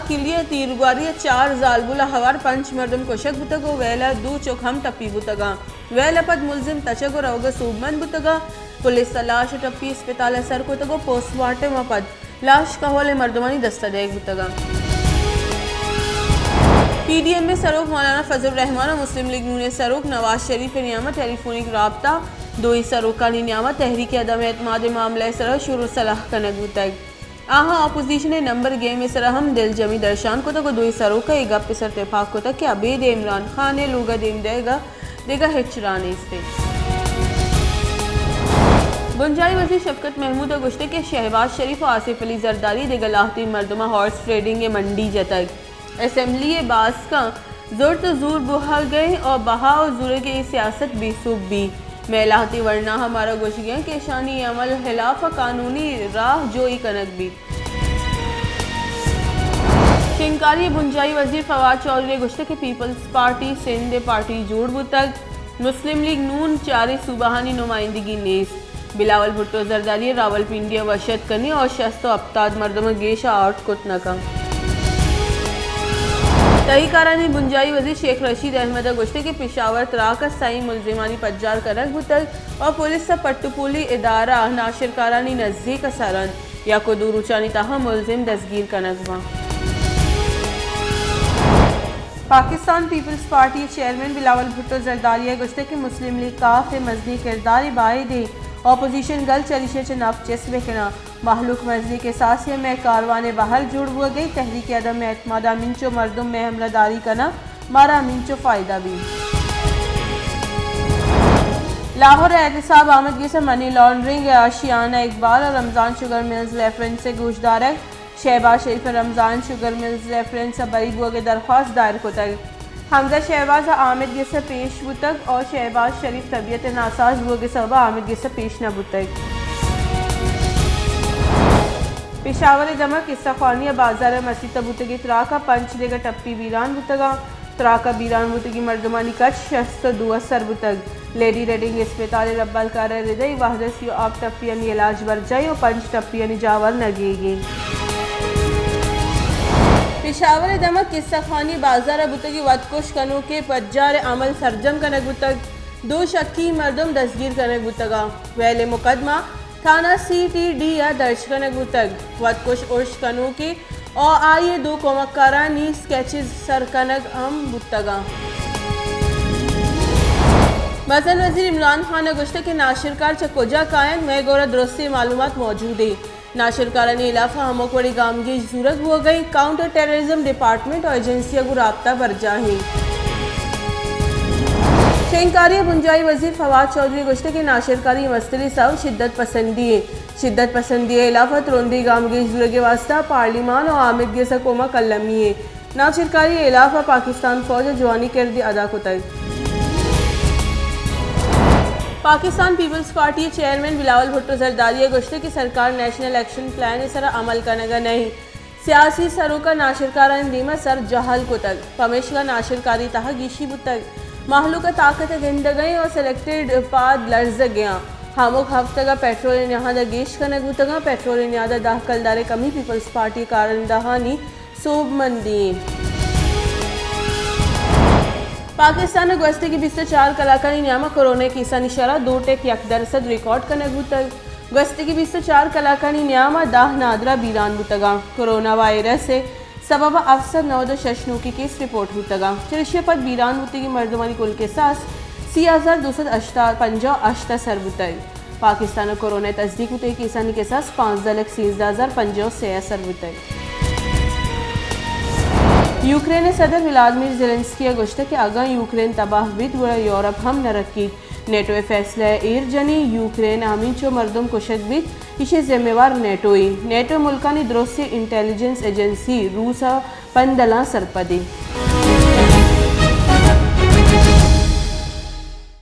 کلی ءَ تیرگواری ءَ چار زالبول ءَ ہوار پنچ مردم کشگ بوتگ ءُ ویل ءَ دو چک ہم ٹپی بوتگ اَنت۔ ویل ءَ پد ملزم تچگ ءُ روگ ءَ سوبمند بوتگ اَنت۔ پولیس ءَ لاش ءَ ٹپی اسپتال ءَ سر کتگ ءُ پوسٹ مارٹم ءَ پد لاش کہول ءِ مردمانی دست ءَ دئیگ بوتگ اَنت۔ پی ڈی ایم ءِ سروک مولانا فضل الرحمان ءُ مسلم لیگ نون ءِ سروک نواز شریف ءِ نیام ءَ ٹیلی فونک رابطہ، دوئیں سروکانی نیام ءَ تحریک عدم اعتماد ءِ معاملہ ءِ سرا شور ءُ صلاح کنگ بوتگ۔ آہاں اپوزیشن ءِ نمبر گیم ءِ سرا ہم دلجمی درشان کتگ ءُ دوئیں سروک ءَ اے گپ ءِ سر تپاک کتگ کہ ابید عمران خان ءِ لوگ ءَ دیم دئیگ ءَ دگہ ہچ راہ نیست اِنت۔ بنجاہی وزیر شفقت محمود ءَ گوشتگ کہ شہباز شریف ءُ آصف علی زرداری ءَ دگہ لہتیں مردماں ہارس ٹریڈنگ ءِ منڈی جتگ۔ اسمبلی ءِ باسکاں زرت ءُ زور بوہگ ءَ اِنت ءُ بہا ءُ زورگ ءِ اے سیاست بے سوب بیت۔ مئے لہتیں ورناہ مارا گوشگ ءَ اَنت کہ اشانی اے عمل ءِ ہلاف ءَ قانونی راہ جوئی کنگ بیت۔ شنگکاری ءِ بنجاہی وزیر فواد چوہدری ءَ گوشتگ کہ پیپلز پارٹی سندھ ءِ پارٹی جوڑ بوتگ، مسلم لیگ نون چاریں صوبہانی نمائندگی نیست۔ بلاول بھٹو زرداری ءَ راولپنڈی ءَ وش اتک کنی ءُ شست ءُ ہپتاد مردم ءَ گیش ءَ آؤٹ کت نہ کنت۔ تہی کارانی بنجاہی وزیر شیخ رشید احمد ءَ گوشتگ کہ پشاور تراک ءِ سئیں ملزمانی پجار کنگ بوتگ ءُ پولیس ءِ پٹ ءُ پولی ادارہ ناشرکارانی نزیک ءَ سر اَنت۔ یک ءُ دو روچانی تہا ملزم دزگیر کنگ بنت۔ پاکستان پیپلز پارٹی ءِ چیئرمین بلاول بھٹو زرداری ءَ گوشتگ کہ مسلم لیگ کاف ءِ مزنیں کردارے باید اِنت، اپوزیشن گل چریشی ءَ چہ نپ چست بہ کناں۔ مہلوک مزنیں کساسے ءَ مئے کاروان ءِ بہر جوڑ بوگ ءَ اِنت، تحریک عدم اعتماد ءَ ہمینچو مردم مئے ہمراہداری کناں، مارا ہمینچو فائدہ بیت۔ لاہور ءَ احتساب آمدگس ءَ منی لانڈرنگ ءِ آشیانہ اقبال ءُ رمضان شوگر ملز ریفرنس ءِ گوشدارگ، شہباز شریف ءَ رمضان شوگر ملز ریفرنس ءَ بری بوگ ءِ درخواست دائر کتگ۔ حمزہ شہباز ءَ آمدگس ءَ پیش بوتگ ءُ شہباز شریف طبیعت ءِ ناساز بوگ ءِ سبب ءَ آمدگس ءَ پیش نہ بوتگ۔ پشاور ءِ دمگ قصہ خوانی ءَ بازار ءِ مسیت ءَ بوتگیں تراک ءَ پنچ دگہ ٹپی بیران بوتگ اَنت۔ تراک ءَ بیران بوتگیں مردمانی کچ شست ءُ دو ءَ سر بوتگ۔ لیڈی ریڈنگ اسپتال ءِ ربالکار ءِ رد ءَ اے وہد ءَ سی ءُ ہپت ٹپیانی علاج برجاہ اِنت ءُ پنچ ٹپیانی جاور نگیگ اِنت۔ پشاور ءِ دمگ قصہ خوانی بازار ءَ بوتگیں وتکش کنوکیں پجار ءِ عمل سرجم کنگ بوتگ۔ دو شکی مردم دزگیر کنگ بوتگ اَنت۔ ویل ءِ مقدمہ تھانہ سی ٹی ڈی ءَ درج کنگ بوتگ۔ وتکش ارش کنوکے ءُ آئی ءِ دو کمکارانی سکیچز سر کنگ ہم بوتگ اَنت۔ مزن وزیر عمران خان ءَ گوشتگ کہ ناشرکار چہ کجا کاینت، مئے گورا درستیں معلومات موجود اِنت۔ ناشرکارانی ہلاف ءَ ہمک وڑیں گامگیج زورگ بوگ ءَ اِنت، کاؤنٹر ٹیررزم ڈیپارٹمنٹ ءُ ایجنسی ءَ گوں رابطہ برجاہ اِنت۔ شنگکاری ءِ بنجاہی وزیر فواد چوہدری ءَ گوشتگ کہ ناشرکاری ءِ مستریں سوب شدت پسندی اِنت۔ شدت پسندی ءِ ہلاف ءَ ترندیں گامگیج زورگ ءِ واستہ پارلیمان ءُ آمدگس ءَ کمک المی اِنت۔ ناشرکاری ءِ ہلاف ءَ پاکستان فوج ءَ جوانیں کردے ادا کتگ۔ پاکستان پیپلز پارٹی ءِ چیئرمین بلاول بھٹو زرداری ءَ گوشتگ کہ سرکار نیشنل ایکشن پلان ءِ سرا عمل کنگ ءَ نہ اِنت۔ سیاسی سروکاں ناشرکارانی دیم ءَ سر جہل کتگ، پمیشکا ناشرکاری ءِ تہا گیشی بوتگ۔ مہلوک ءَ طاقت ءَ گندگ ءَ اِنت ءُ سلیکٹڈ پاد لرزگ ءَ اَنت۔ ہمک ہفتگ ءَ پٹرول ءِ نیاد ءَ گیش کنگ بوتگ اَنت۔ پٹرول ءِ نیاد ءَ دہ کلدار ءِ کمی پیپلز پارٹی ءِ کارندہانی سوبمندی اِنت۔ پاکستان ءَ گوستگیں بیست ءُ چار کلاکانی نیام ءَ کورونا ءِ کیسانی شرح دو ٹک یک درسد ریکارڈ کنگ بوتگ۔ گوستگیں بیست ءُ چار کلاکانی نیام ءَ دہ نادراہ بیران بوتگ اَنت۔ کورونا وائرس ءِ سبب ءَ ہفت سد نود ءُ شش نوکیں کیس رپورٹ بوتگ اَنت۔ چریشی ءَ پد بیران بوتگیں مردمانی کل کساس سی ہزار دو سد پنجاہ ءُ ہشت ءَ سر بوتگ۔ پاکستان ءَ کورونا ءِ تصدیق بوتگیں کیسانی کساس پانزدہ لکھ سیزدہ ہزار پنجاہ ءُ سے ءَ سر بوتگ۔ یوکرین ءِ صدر ولادمیر زیلنسکی ءَ گوشتگ کہ اگاں یوکرین تباہ بیت، گڑا یورپ ہم نہ رکیت۔ نیٹو ءِ فیصلہ ءَ ایر جنی، یوکرین ءَ ہمینچو مردم کشگ بیت، ایشی ءِ ذمہ وار نیٹو اِنت۔ نیٹو ءِ ملکانی درستیں انٹیلیجنس ایجنسی روس ءِ پندلاں سرپد اِنت۔